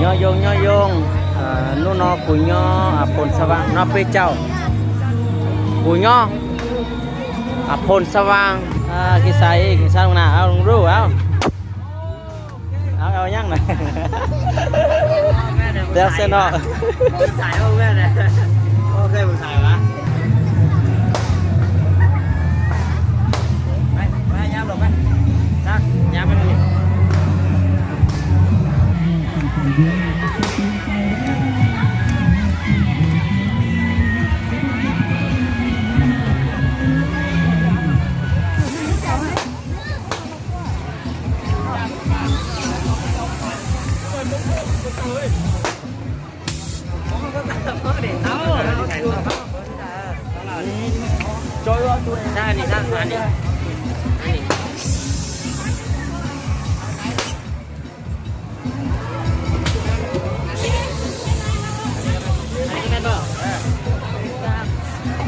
ຍໍຍົງ ຍໍຍົງ ເອີ ໜູນໍ ຄູຍໍ ອາ ໂພນສະຫວ່າງ ນໍເປເຈົ້າ ຄູຍໍ ອາ ໂພນສະຫວ່າງ ອາ ກິໄສ ກິໄສ ເອົາ ເອົາ ເອົາ ເອົາຫຍັງນະ ແລ້ວເຊິ່ນເນາະ ສາຍເອົາແມ່ນແຫຼະ ໂອ້ ເຄີຍຜູ້ຊາຍວະ ໄປ ໄປ ຍາມລົງໄປ ຈັກ ຍາມໄປນີ້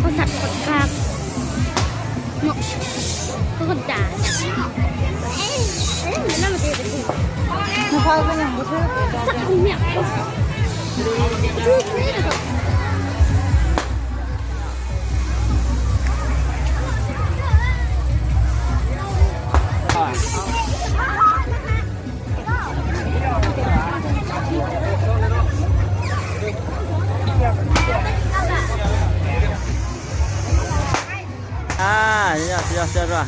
ເຂົາສັກຄັກເນາະ ເຂົາກໍດ່າ ເອີ ເອີ ນັ້ນມັນຊິເປັນ ມັນເຂົາກໍຍັງບໍ່ຖືກ ສັກເໝຍ ອ່າ ເຈົ້າ ເຈົ້າ ເຈົ້າ ເຈົ້າ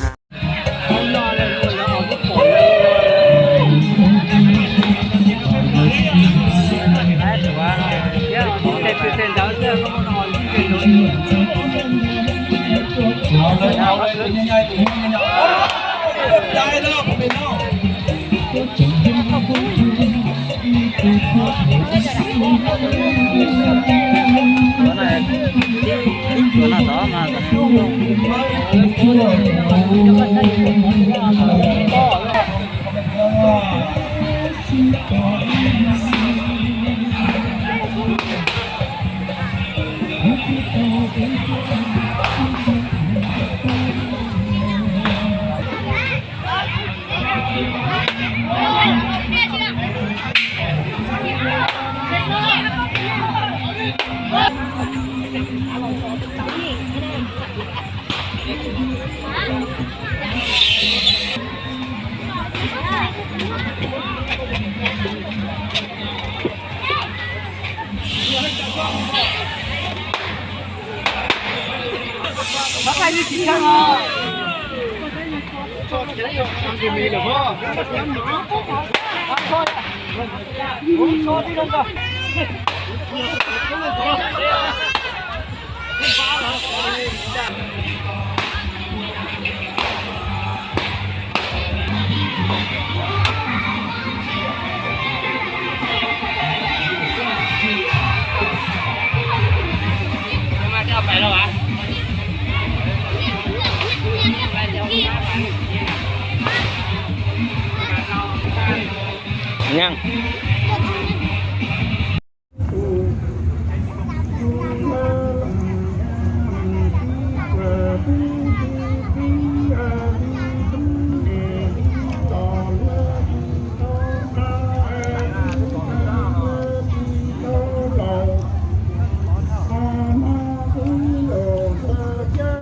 ຍັງ.